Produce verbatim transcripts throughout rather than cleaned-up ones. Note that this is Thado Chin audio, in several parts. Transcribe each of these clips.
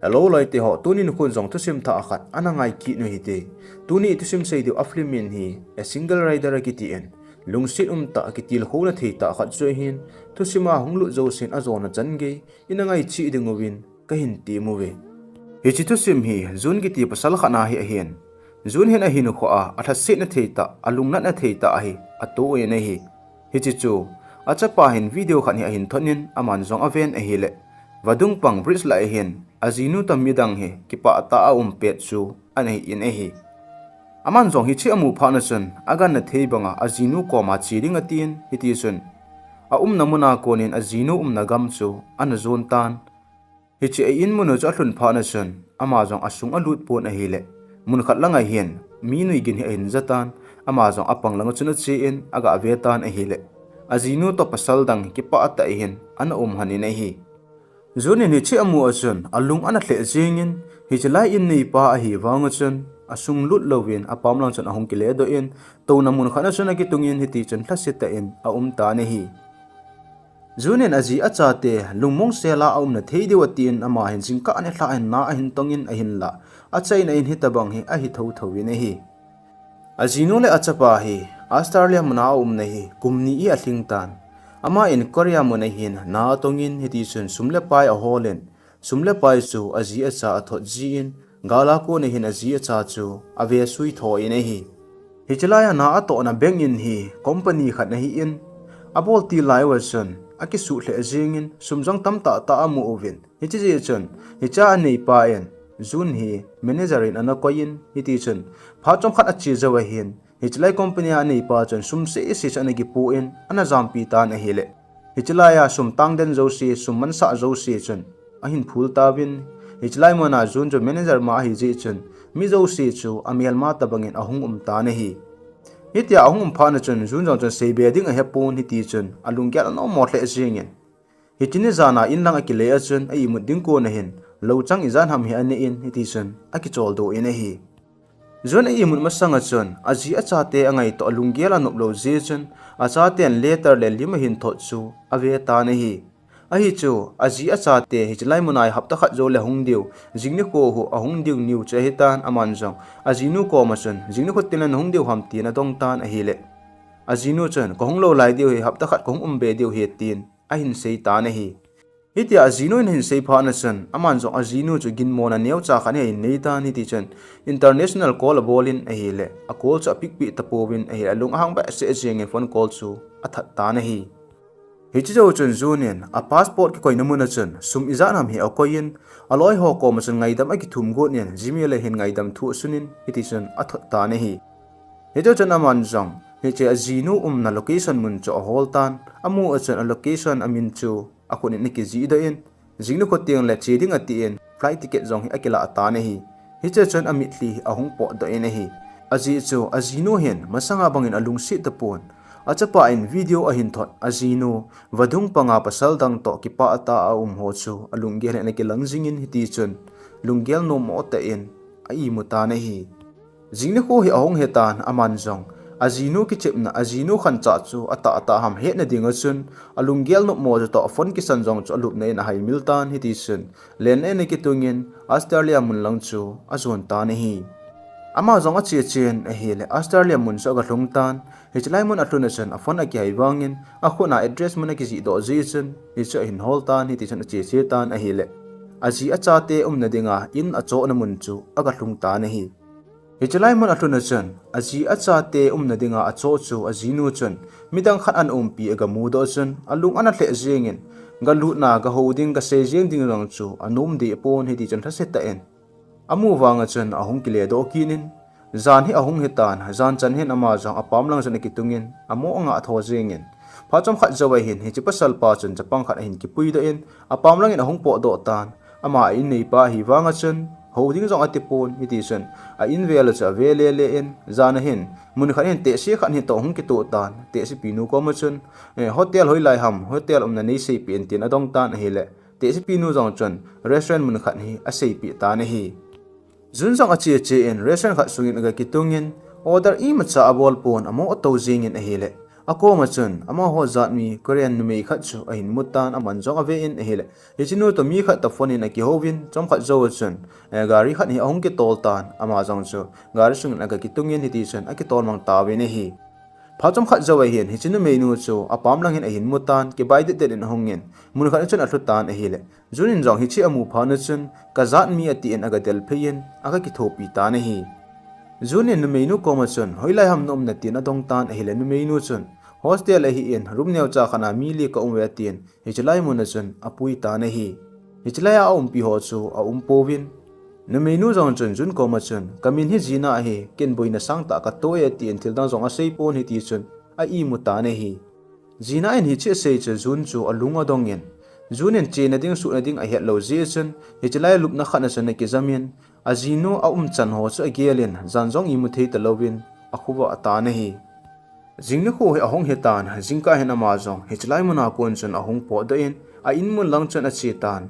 Hello loite ho, tuni nikho jong thusim thah khat ana ngai kit u hite. Tuni thusim sei diu a film min hi A Single Rider akitin, lungset umtah, kitilkhouna thei tah khat chu ahin, thusim a hung lut jousen ajona chan gei ina ngaicheh ding uvin kahin temuve. Hiche thusim hi Jun kiti pasal khat ana hi ahin. Jun hin ahinkho a, alhasetna thei tah, alungnatna thei tah ahi, ato in ahi. Hiche chu, achapa hin video khat hi ahin thot in, aman jong aven ahile, vadung pang bridge lah a hin, ajinu toh midang hi kipah tah a aum pet chu ana hi in ahi. Aman jong hiche amu phat chun, agangna thei banga ajinu koma che ding atin, hitichun, aumna muna konin ajinu umna gam chu ana jon tan. Hiche a in mun u chu alhun phat chun, ama jong asung alut pon ahile, mun khat langa hin mi nui gin hi ahin ja tan, ama jong apang langa chun achen, aga ve tan ahile, ajinu toh pasal dang kipah tah in ana um lhon in ahi. Jun in hiche amu a chun, alung ana lheh jengin, hiche lai in neipa ahi vanga chun, asung lut louvin, apam lang chun ahung kile doh in, touna mun khat a chun akitungin, hitichun lhase tah in aum tan ahi. Jun in aji achate lungmong sela aumna thei diu atin, ama hin jingkah nilhah hin na ahin tongin ahinla, achaina in hitabang hi ahi thotho in ahi. Ajinu le achapa hi Australia muna aumna hi kum ni alhing tan. Aman Korea muna hin na atongin, hitichun sum le pai aholin, sum le pai chu aji acha athot jin, gal a kona hin aji acha chu ave sui tho in ahi. Hiche laia na atohna bank in hi company khat ahin, abol til lai uva chun akisuh lheh jengin, sum jong tamtah tah amu uvin. Hiche jeh chun, hichea aneipa in, Jun hi manager in ana koiyin, hitichun, phat chomkhat ache jou ahin, hiche lai company a aneipa chun sum sese chu ana kipoh in, ana jampi tan ahile, hiche laia sum tangden jouse, sum mansah jouse chun ahin phul tauvin. Hiche lai muna Jun chu manager ma ahi jeh chun, mi jouse chu amelma tobangin ahung um tan ahi. Hitia ahung um phat chun, Jun jong chun seibe ding ahepon, hitichun alunggel anommo lheh jengin, hiche ni jana in lang akile a chun, a imut ding kona hin, louchang ijat ham hi anei in, hitichun akichol doh in ahi. Jun a imut masanga chun, aji achate angaito alunggel anop lou jeh chun, achaten letter le lim ahin thot chu ave tan ahi. Ahi chu, aji achate hiche lai muna hi hapta khat jou le hung diu, jing nikho hu ahung diu niu chu ahitan, aman jong ajinu koma chun, jing nikho tengle nahung diu ham tin adong tan ahile, ajinu chun, kahung lou lai diu ahi, hapta khat kahung um be diu ahi tin ahin sei tan ahi. Hitia ajinu in ahin sei phat chun, aman jong ajinu chu ginmona neocha khat hi ahin nei tan, hitichun international call abolin ahile, a call chu apick peh tapouvin ahile, alung ahang behseh jengin phone call chu athat tan ahi. Hiche jou chun Jun in a passport kikoina muna chun sum ijat ham hi akoiyin, aloi ho koma chun ngaidam akithum got in, Gmail a hin ngaidam thu asunin, hitichun athot tan ahi. Hiche chun aman jong hiche ajinu umna location mun chu ahol tan, amu a chun a location amin chu akhut in akijih doh in, jing nikho tengle che ding atin, flight ticket jong hi akilah tan ahi. Hiche chun amitlhi hi ahung potdoh in ahi. Ajeh chu, ajinu hin masanga bangin alungset tapon. Achapa in video ahin thot, ajinu vadung panga pasal dang toh kipah tah a aum ho chu alunggel in ana kilang jingin, hitichun lunggel nommo tah in a imu tan ahi. Jing nikho hi ahung hitan, aman jong ajinu kichepna, ajinu khanchah chu atahtah ham hetna dinga chun, alunggel nopmo chu toh phone kisan jong chu alupna in ahaimil tan, hitichun lenna in akitungin Australia mun lang chu ajon tan ahi. Ama jong ache chen ahile, Australia mun chu agalhung tan. Hiche lai mun alhun a chun a phone akihai vangin, akhut a address mun akijih doh jeh chun, hichu ahin hol tan, hitichun ache che tan ahile, aji achate umna dinga in achohna mun chu agalhung tan ahi. Hiche lai mun alhun a chun, aji achate umna dinga achoh chu ajinu chun midang khat ana umpi agamu doh chun, alung ana lheh jengin, galutna, gahou ding, gasei jeng ding jong chu anom deh pon, hitichun lhase tah in amu vanga chun ahung kile doh kit in, jan hi ahung hitan, jan chan hin ama jong apam lang chun akitungin, amo angah tho jengin, phat chomkhat jou a hin hiche pasalpa chun chapang khat ahin kipui doh in, apam langin ahung potdoh tan. Ama a in neipa ahi vanga chun hou ding jong atipon, hitichun a in vel a chu ave lele in, jan a hin mun khat hin tehse khat hitoh hung kitoh tan, tehsepi nu koma chun, eh, hotel hoilai ham, hotel umna neiseipeh in tin adong tan ahile, tehsepi nu jong chun restaurant mun khat hi aseipeh tan ahi. Jun jong ache che in restaurant khat sungin aga kitungin, order imacha abol pon, amo ato jengin ahile, Akoma chun amaho jat mi Korean numei khat chu ahin mu tan, aman jong ave in ahile, hiche nu toh mi khat toh phone in akihouvin, chomkhat jou chun, eh, gari khat hi ahung kitol tan, ama jong chu gari sungin aga kitungin hiti chun akitol mang tauvin ahi. Phat chomkhat jou ahin, hiche numeinu chu apam langin ahin mu tan, kibai det det in ahungin, mun khat chun alhu tan ahile, Jun in jong hiche amu phat chun, kajat mi atin aga delphei in, aga kithopi tan ahi. Jun in numeinu koma chun, hoilai ham naum natin adong tan ahile, numeinu chun, hostel ahin, room neocha khat a mi li kaum uve atin, hiche lai mun a chun apui tan ahi. Hiche lai a aumpi ho chu aum pouvin. Numeinu jong chun Jun koma chun, kamin hi Jina ahi, ken boina sangtah kato e atin, thil dang jong asei pon hiti chun a imu tan ahi. Jina in hiche asei chu Jun chu alung adongin, Jun in chena ding suhna ding ahet lou jeh chun, hiche lai lupna khat a chun akijamin, ajinu aumchan ho chu agelin, jan jong imu thei talouvin, akhovah atan ahi. Jing nikho hi ahung hitan, jingkah hin ama jong hiche lai muna kon chun ahung potdoh in, a in mun lang chun ache tan.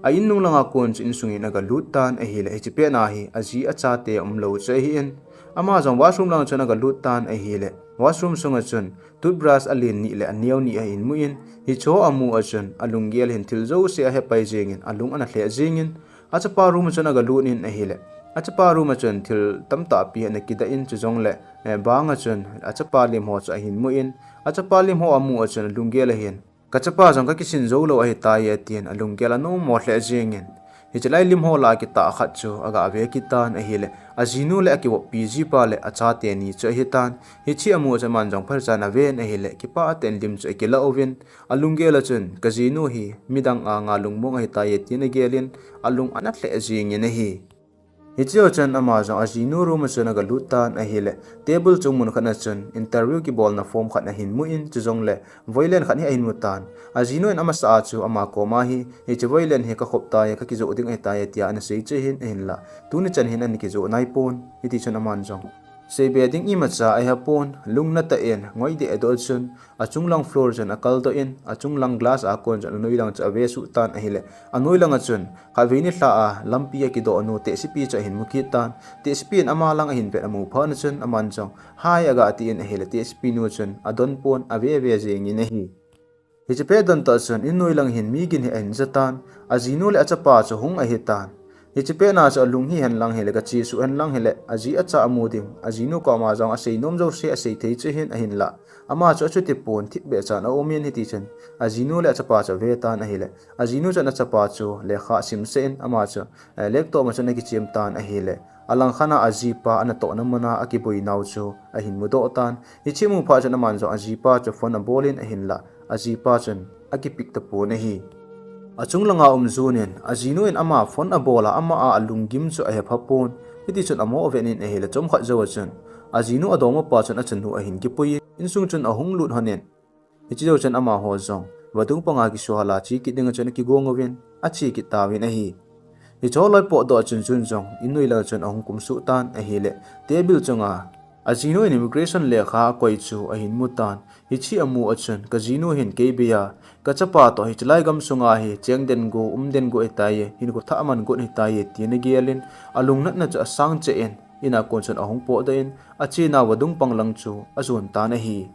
A in nung langa kon chu insungin aga lut tan ahile, hiche pet na hi aji achate umlou chu ahin, ama jong washroom lang chun aga lut tan ahile, washroom sunga chun toothbrush alen ni le aneo ni ahin mu in, hicheho amu a chun alunggel hin thil jouse ahepai jengin, alung ana lheh jengin, achapa room a chun aga lut in ahile, achapa room a chun thil tamtah pi ana kidah in, chujongle, eh, bang a chun achapa lim ho chu ahin mu in, achapa lim ho amu a chun alunggel ahin, kachapa jong kakisin jou lou ahitai e atin, alunggel anom mo lheh jengin, hiche lai lim ho lah a kitah khat chu aga ve kit tan ahile, ajinu le akivoppi jipa le achate ni chu ahitan, hiche amu a chun aman jong phatechan aven ahile, kipah tah in lim chu akilah uvin, alunggel a chun, kajinu hi midang anga lungmong ahitai e tin agelin, alung ana lheh jengin ahi. Hiche jou chun ama jong ajinu room a chun aga lut tan ahile, table chung mun khat a chun interview kibolna form khat ahin mu in, chujongle voilen khat hi ahin mu tan. Ajinu in amasa a chu ama koma hi, hiche voilen hi kakhop tai, kakijoh ding ahitai tia ana sei chu ahin, ahinla tuni chan hin ana kijoh naipon, hiti chun aman jong seibe ding imacha ahepon, lungna tah in ngoi dehdoh chun, achung lang floor chun akaldoh in, achung lang glass a kon chun anoi lang chu ave suh tan ahile, anoi langa chun khatvei nilhah a lampi akidoh nu tehsepi chu ahin mu kit tan. Tehsepi in ama lang ahin vet amu phat chun aman jong hi aga tin ahile, tehsepi nu chun adonpon, ave ve jengin ahi. Hiche pet don tah chun innoi lang hin mi gin hi ahin ja tan, ajinu le achapa chu hung ahitan. Hiche pet na chu alung hi henlang hile, kachesuh henlang hile, aji acha amu ding, ajinu koma jong asei nom jouse asei thei chu ahin, ahinla ama chu achuti pon, thipbeh chan aumin, hiti chun ajinu le achapa chu ave tan ahile, ajinu chun achapa chu lekha asimsah in, ama chu, eh, laptop a chun akichem tan ahile, alangkhat a ajipa anatohna muna akiboinau chu ahin mudoh tan. Hiche amu phat chun aman jong ajipa chu phone abolin, ahinla ajipa chun akipick tapon ahi. Achung langa um Jun in, ajinu in ama phone abol a, ama a alunggim chu ahephapon, hiti chun amo avet in ahile, chomkhat jou a chun ajinu adongmapa chun achanu ahin kipuiyin, insung chun ahung lut lhonin, hiche jou chun amaho jong vadung panga kisuhal a che kit dinga chun akigong uvin, ache kit tauvin ahi. Hicheho loi potdoh a chun Jun jong innoi lang chun ahung kumsuh tan ahile, table chunga ajinu in immigration lekha akoi chu ahin mu tan. Hiche amu a chun, kajinu hin kei bei a, kachapa toh hiche lai gamsunga hi cheng den go, um den go ahitai e, hinkho thah aman got ahitai e, tin agelin, alungnatna chu asang cheh in, in a kon chun ahung potdoh in, achena vadung pang lang chu ajon tan ahi.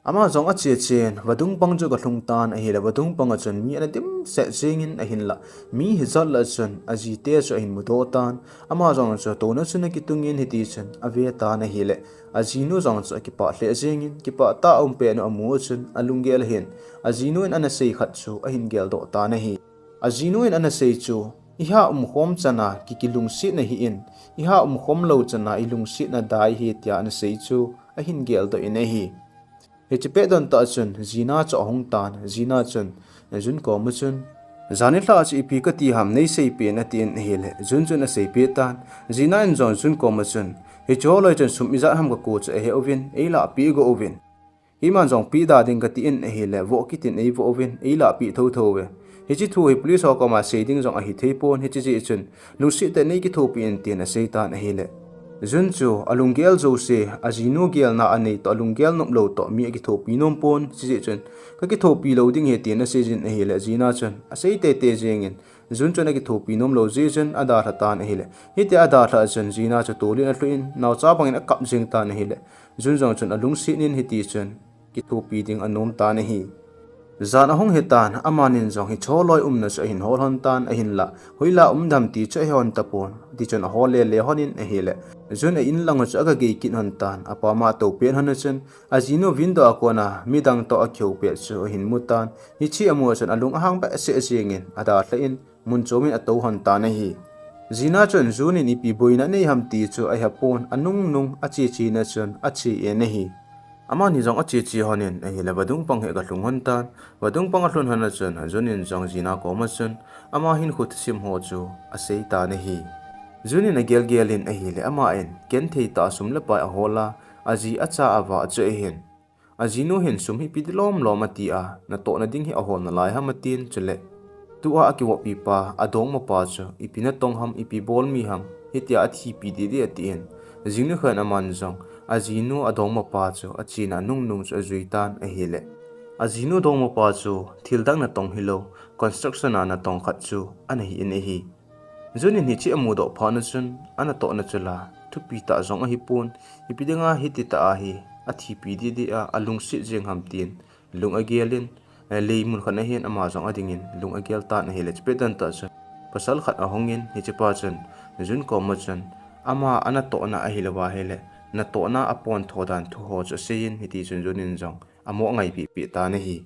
Ama jong ache chen, vadung pang chu aga lhung tan ahile, vadung panga chun mi ana dimset jengin, ahinla mi hijat lah chun ajite chu ahin mudoh tan. Ama jong chu touna chun akitungin, hiti chun ave tan ahile, ajinu jong chu akipah lheh jengin, kipah tah a aum pet u amu chun alunggel ahin, ajinu in ana sei khat chu ahin geldoh tan ahi. Ajinu in ana sei chu, iha umkhom chan a ki, kilungsetna hi in, iha umkhom lou chan a ilungsetna dai ahi, tia ana sei chu ahin geldoh in ahi. Hiche pet don tah chun Jina chu ahung tan, Jina chun Jun koma chun, jan nilhah chu ipi kati ham, neiseipeh in, atin ahile, Jun chun aseipeh tan. Jina in jong Jun koma chun, hicheho loi chun sum ijat ham kako chu ahe uvin, eilahpeh go uvin. Keiman jong peh da ding kati in ahile, voh kit in eivoh uvin, eilahpeh thotho uve. Hiche thu hi police ho koma sei ding jong ahithei pon, hiche jeh chun lungset tah in neikithopi in, tin asei tan ahile, Jun chu alunggel jouse, ajinu gelna anei toh, alunggel noplou toh mi akithopi nom pon, hiche jeh chun kakithopi lou ding ahi, tin aseijin ahile, Jina chun asei teitei jengin, Jun chun akithopi nomlou jeh chun adalha tan ahile, hitia adalhah chun Jina chu tolin alhuh in, naocha bangin akap jeng tan ahile, Jun jong chun alungset in, hiti chun kithopi ding anom tan ahi. Jan ahung hitan, amanin jong hiche loi umna chu ahin hol lhon tan ahinla, hoilai a um dem ti chu ahe lhon tapon, tichun ahol lele lhonin ahile, Jun a in lang u chu aga gei kit lhon tan, apam a atou pet lhon a chun, ajinu window a kona midang toh akihou pet chu ahin mu tan, hiche amu a chun alung ahang behseh jengin, adalhah in, mun chomin atou lhon tan ahi. Jina chun Jun in ipi boina anei ham ti chu ahe pon, anungnung ache chena chun ache in ahi. Amani jong ache che lhonin ahile, vadung pang hi aga lhung lhon tan, vadung pang alhun lhon a chun, Jun in jong Jina koma chun, ama hinkho thusim ho chu asei tan ahi. Jun in agel gel in ahile, aman genthei tah a sum le pai ahol a, aji acha avah chu ahin. Ajinu hin sum hi ipi dilom lom ati a, natohna ding hi ahol nalai ham atin chule, tua akivoppi pa, adongma pa chu, ipi natong ham, ipi bol mi ham, hitia athipi didi atin. Jingnikho in aman jong, ajinu adongma pa chu, achena nungnung chu ajui tan ahile. Ajinu dongma pa chu, thil dang natong hilou, construction a natong khat chu, ana hi in ahi. Jun in hiche amudoh phat na chun, anatohna chu la, thupi tah jong ahipon, ipi dinga hiti tah a hi, athipi didi a, alungset jeng ham tin, lung agel in, eh, lei mun khat na hin ama jong adingin, lung agel tan ahile, chupet dan tah chun, pasal khat ahungin, hiche pa chun, Jun koma chun, ama anatohna ahilou ahile, natohna apontho dan thu ho chu aseiyin, hiti chun Jun in jong, amo angaipi pi tan ahi.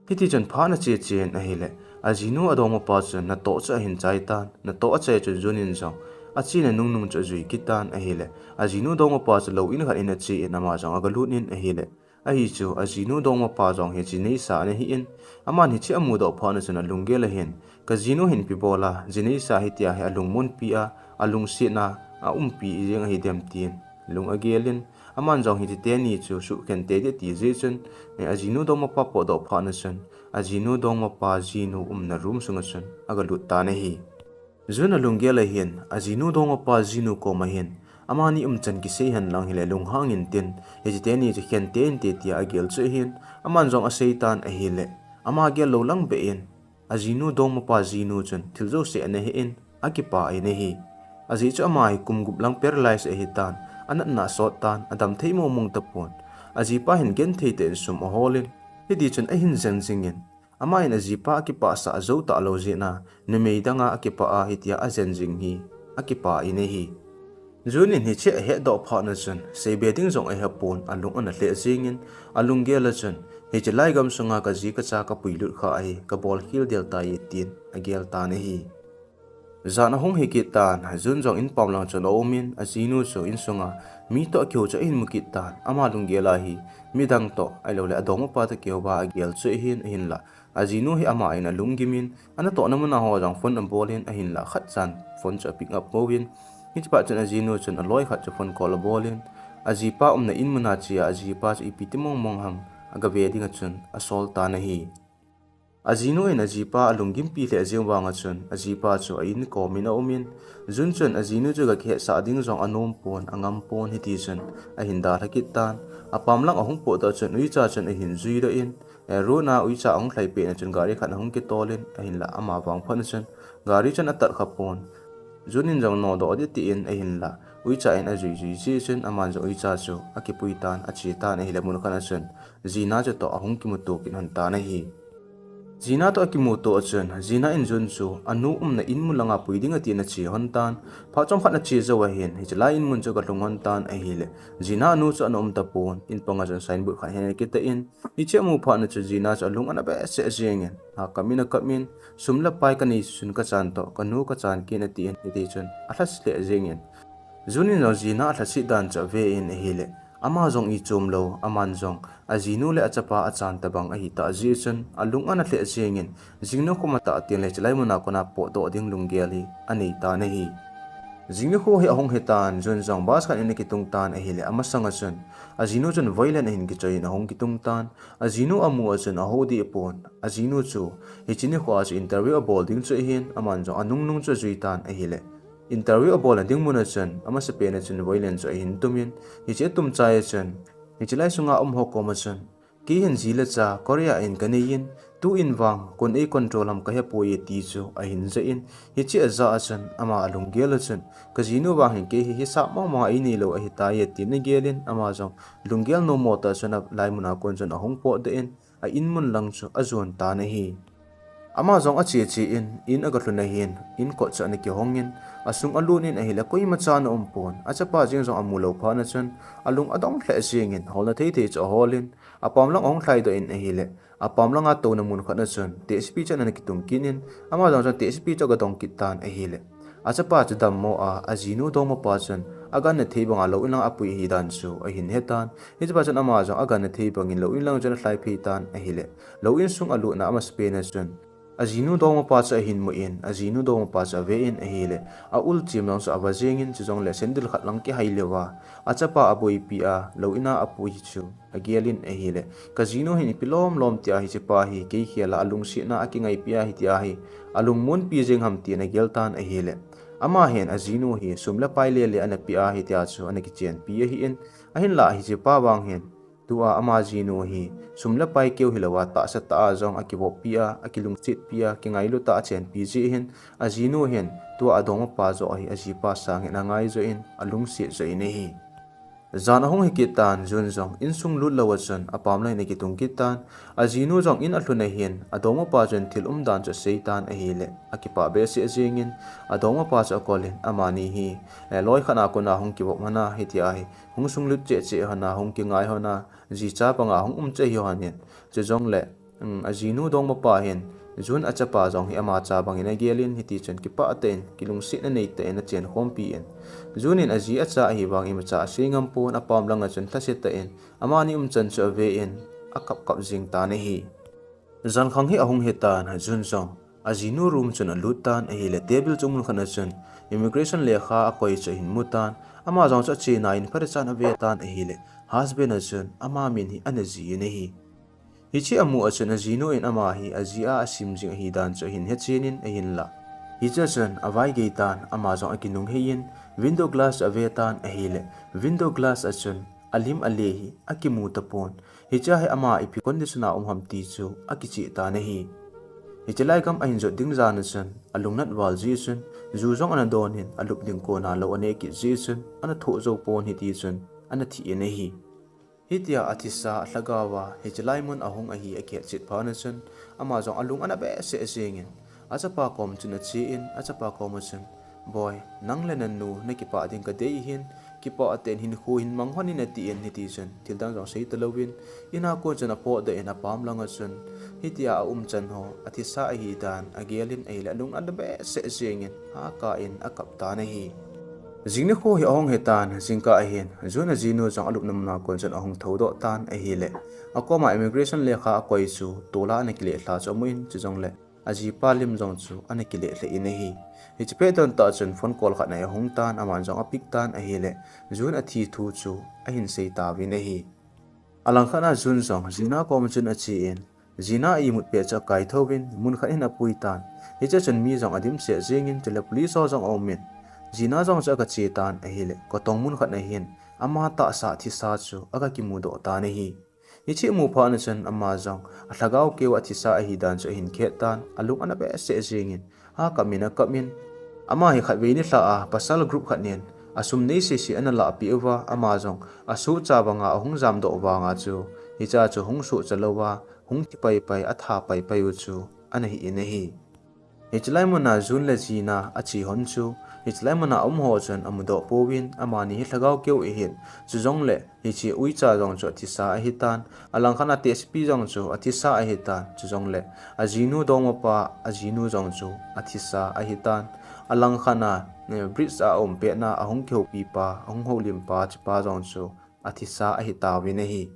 Hiti chun phat na che chen ahile, ajinu adongma pa chun natoh chu ahin chai tan, natoh achai chun Jun in jong, achena nungnung chu ajui kit tan ahile, ajinu dongma pa chu lou in khat in ache in ama jong aga lut in ahile, ahi chu, ajinu dongma pa jong hi jineisa ana hi in, aman hiche amudoh phat na chun alunggel a hin, kajinu hin ipi bol a, jineisa hitia hi alungmonpi a, alungsetna, aumpi jeng ahi dem tin, lung agel in, aman jong hiche teni chu suhkhen tei ding ati jeh chun, eh, ajinu dongma pa potdoh phat na chun, ajinu dongma pa jinu umna room sunga chun, aga lut tan ahi. Jun alunggel a hin, ajinu dongma pa jinu koma hin, amani umchan kisei hen lang hile lunghang intin, hiche teni chu khen tei inte tia agel chu ahin, aman jong asei tan ahile, ama gel lou lang beh in, ajinu dongma pa jinu chun thil jouse ana he in, akipah in ahi. Ajeh chu ama hi kum gup lang paralyze ahi tan, anatna asot tan, adam thei mong mong tapon. Ajipa hin genthei tah in sum ahol in, hiti chun ahin jen jingin, aman ajipa akipahsah jou talou jeh in, numei danga akipah a hitia ajen jing hi, akipah in ahi. Jun in hiche ahetdoh phat na chun, seibe ding jong ahepon, alung ana lheh jengin, alunggel a chun, hiche lai gamsunga kaji kacha kapuilut kha ahi, kabol khel del tai tin, agel tan ahi. Jan ahung hi kit tan, Jun jong inpam lang chun aumin, ajinu chu insunga, mi toh akihou chu ahin mu kit tan, ama lunggel a hi, midang toh, ahilouleh adongma pa toh kihou a agel chu ahin, ahinla, ajinu hi aman alunggim in, anatohna muna ho jong phone abol in, ahinla khat chan phone chu apick up pouvin. Hiche phat chun ajinu chun aloi khat chu phone call abol in, ajipa umna in muna che a, ajipa chu ipi ti mong mong ham, aga ve ding a chun asol tan ahi. Ajinu in ajipa alunggimpi lheh jeng vang a chun, ajipa chu a in kom in aumin, Jun chun ajinu chu aga kihetsah ding jong anom pon, angam pon hiti chun, ahin dalha kit tan. Apam lang ahung potdoh chun, uicha chun ahin juidoh in, eh, road na uicha ahung lhai pet na chun gari khat ahung kitol in, ahinla ama vangphat na chun, gari chun atat kha pon. Jun in jong nodoh ding tin, ahinla, uicha in ajui jui jeh chun, aman jong uicha chu akipui tan, ache tan, ahile mun khat na chun, Jina chu toh ahung kimuto kit lhon tan ahi. Jina toh akimuto a chun, Jina in Jun chu anu umna in mun langa pui ding atin ache lhon tan. Phat chomkhat ache jou ahin, hiche lai in mun chu aga lhung lhon tan ahile, Jina anu chu ana um tapon, in panga chun signboard khat hin ana kitah in, hiche amu phat na chun Jina chu alung ana behseh jengin, akap in akap in, sum le pai kanei chun kachan toh, kanu kachan kit in atin, hiti chun alhase lheh jengin, Jun in jong Jina alhaset dan chu ave in ahile, ama jong ichom lou, aman jong ajinu le achapa achan tabang ahitah jeh chun, alung ana lheh jengin, jingnikho matah tengle hiche lai muna kona potdoh ding lunggel hi anei tan ahi. Jingnikho hi ahung hitan, Jun jong bus khat in akitung tan ahile, amasanga chun, ajinu chun voilen ahin kichoi in ahung kitung tan, ajinu amu a chun ahou deh pon, ajinu chu, hiche nikho a chu interview abol ding chu ahin, aman jong anungnung chu ajui tan ahile, interview abolna ding mun a chun, amasapen a chun voilen chu ahin tum in, hiche atum chai a chun, hiche lai sunga um ho koma chun, kei hin ji le cha Korea in kanei in, Tu in vang kon ei control ham kahepoi e ti chu ahin ja in, hiche aja a chun ama alunggel a chun, ka jinu vang hin kei hi hisap mong mong a einei lou ahitai e tin agel in, ama jong lunggel nom mo tah chun alai mun a kon chun ahung potdoh in, a in mun lang chu ajon tan ahi. Ama jong ache che in, in aga lhun ahin, in kot chu ana kihong in, asung alut in ahile, koima cha ana um pon. Achapa jeng jong amu lou phat na chun, alung adong lheh jeng in, holna thei thei chu ahol in, apam lang ahung lhaidoh in ahile, apam lang a touna mun khat na chun, tehsepi chu ana kitung kit in, ama jong chun tehsepi chu aga dong kit tan ahile. Achapa chu dammo a, ajinu dongmapa chun, aganna thei banga lou in lang apui ahi dan chu ahin he tan. Hichepa chun ama jong aganna thei bangin lou in lang chun alhai phei tan ahile. Lou in sung alutna amasapen a chun, ajinu dongmapa chu ahin mu in, ajinu dongmapa chu ave in ahile, a ul chim jong chu ava jeng in, chujongle sandal khat lang kihai leuva, achapa aboipi a, lou in a apui chu agel in ahile, ka jinu hin ipi lom lom tia hichepa hi kei khel a alungsetna akingaipi ahi tia hi, alungmonpi jeng ham tin agel tan ahile. Ama hin ajinu hi sum le pai lele ana pe ahi tia chu ana kichenpi ahi in, ahinlah hichepa vang hin, tua ama jinu hi sum le pai keu hilouva tahsa tah a jong akivoppi a, akilungsetpi a, kingailu tah a achenpi jeh hin, ajinu hin tua adongmapa joh hi ajipa sangin angai joh in, alungset joh in ahi. Jan ahung hi kit tan, Jun jong insung lut lou a chun apam lang in akitung kit tan, ajinu jong in alhun ahin, adongmapa chun thil umdan chu asei tan ahile, akipah behseh jeng in, adongmapa chu akol in, amani hi, eh, loi khat a kon a hung kivop hon a, hitia hi hung sunglut cheh cheh hon a, hung kingai hon a, jicha banga hung um cheh hi hon in, chujongle, um, ajinu dongmapa hin, Jun achapa jong hi ama cha bangin agel in, hiti chun kipah tah in, kilungsetna nei tah in achen khompi in. Jun in aji acha ahi vang imacha asei ngam pon, apam lang a chun lhase tah in, amani umchan chu ave in, akap kap jeng tan ahi. Jan khang hi ahung hi tan, Jun jong ajinu room chun alut tan ahile, table chung mun khat na chun immigration lekha akoi chu ahin mu tan, ama jong chu achena in phatechan ave tan ahile, husband a chun ama min hi ana ji in ahi. Hiche amu a chun ajinu in ama hi aji a asim jing ahi dan chu ahin hechen in ahinlah. Hiche a chun avaigei tan, ama jong akinung hei in, window glass chu ave tan ahile, window glass a chun alim ale hi akimu tapon. Hiche a hi ama ipi condition a um ham ti chu akicheh tan ahi. Hiche lai gam ahin jot ding jan a chun, alungnat val jeh chun, ju jong ana don in, alup ding kon a lou aneh kit jeh chun, ana thoh jou pon hiti chun, ana thi in ahi. Hitia athisa alhagao a, hiche lai mun ahung ahi akihet chet phat na chun, ama jong alung ana behseh jeng in, achapa kom chun ache in, achapa kom a chun, Boi, nang le nanu nakipah ding kadei hin, kipah tah in hinkho hin mang hon in ati in, hiti chun thildang jong sei talou in, in a kon chun apotdoh in apam lang a chun, hitia aumchan ho athisa ahi dan agel in ahile, alung ana behseh jeng in, haka in akap tan ahi. Jing nikho hi ahung hi tan, jingkah ahin, Jun ajinu jong alupna mun a kon chun ahung thoudoh tan ahile, akoma immigration lekha akoi chu tola ana kileh lha chu amu in, chujongle ajipa lim jong chu ana kileh lheh in ahi. Hiche pet don tah chun phone call khat ana hung tan, aman jong apick tan ahile, Jun athi thu chu ahin sei tauvin ahi. Alangkhat a Jun jong Jina kom chun ache in, Jina a imut pet chu akai thouvin, mun khat in apui tan. Hiche chun mi jong adimset jeng in, chule police ho jong aum in, Jina jong chu aga che tan ahile, kotong mun khat na hin, ama tahsa thisa chu aga kimudoh tan ahi. Hiche amu phat na chun ama jong alhagao keu a athisa ahi dan chu ahin khet tan, alung ana behseh jeng in, akap in akap in, ama hi khatvei nilhah a pasal group khat nin asum nei sese ana lahpeh uva, ama jong asohcha banga ahung jamdoh vanga chu, hiche a chu hung sohcha louva, hung thi paipai, atha paipai u chu ana hi in ahi. Hiche lai mun a Jun le Jina ache hon chu, hiche lai mun a aum ho chun amudoh pouvin, amani hi lhagao keu ahin, chujongle hiche uicha jong chu athisa ahi tan, alangkhat a tehsepi jong chu athisa ahi tan, chujongle ajinu dongmapa, ajinu jong chu athisa ahi tan, alangkhat a, eh, bridge a aum petna ahung kihoupi pa, ahung houlim pa, chupa jong chu athisa ahi tauvin ahi.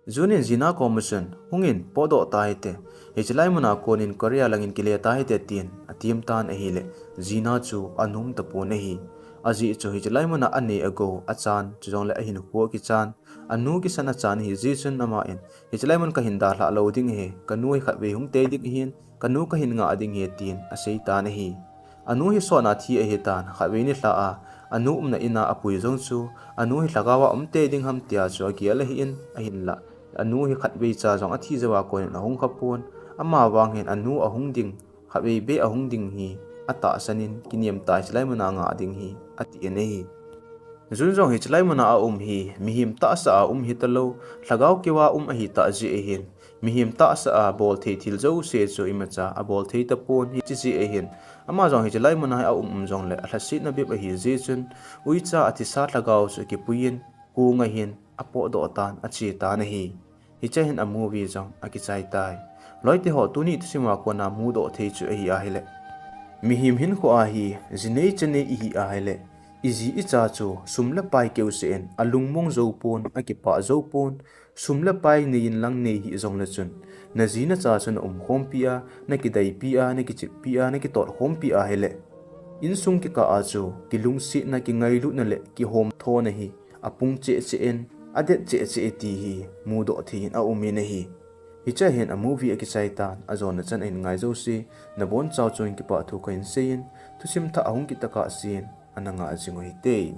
Jun in Jina kom a chun, hungin, potdoh tahite, hiche lai mun a kon in Korea lang in kile tahite tin atem tan ahile, Jina chu anom tapon ahi. Ajeh chu hiche lai mun a ane agou achan, chujongle ahinkho akichan, anu kisan achan ahi jeh chun aman, hiche lai mun kahin dalhah lou ding ahi, kanu hi khatvei hung tei ding ahin, kanu kahin ngah ding ahi tin asei tan ahi. Anu hi sotna thi ahi tan, khatvei nilhah a anu umna in a apui jong chu, anu hi lhagao a um tei ding ham tia chu agel ahi in, ahinlah anu hi khatvei cha jong athi jou a kon in ahung kha pon, Ama vang hin anu ahung ding, khatvei beh ahung ding hi atahsan in, kinem tah in hichelai muna ngah ding hi ati in ahi. Jun jong hichelai muna aum hi mihem tahsa a um hitalou, lhagao keu a um ahitah jeh ahin, mihem tahsa a bol thei thil jouse chu imacha abol thei tapon hiche jeh ahin, ama jong hichelai muna hi aum um jongle alhasetna bep ahi jeh chun, uicha athisa lhagao chu akipuiyin, kong ahin apotdoh tan ache tan ahi. Hiche hin a movie jong akichai tai. Loite ho, tuni thusim a kona mudoh thei chu ahi ahile, mihem hinkho a hi jinei chanei ihi ahile, iji icha chu sum le pai keuseh in alungmong jou pon, akipah jou pon. Sum le pai nei in lang nei hih jongle chun, naji nacha chu naumkhompi a, nakideipi a, nakicheppi a, nakitotkhompi ahile, insung kikah a chu kilungsetna, kingailutna le kihomthona hi apung cheh cheh in, adet cheh cheh e ti hi mudoh thei in aum in ahi. Hiche hin a movie akichai tan, ajona chan ahin ngai jouse nabonchau chun kipah thu kahin seiyin, thusim thah ahung kit tokah sen ana ngah jing uhite.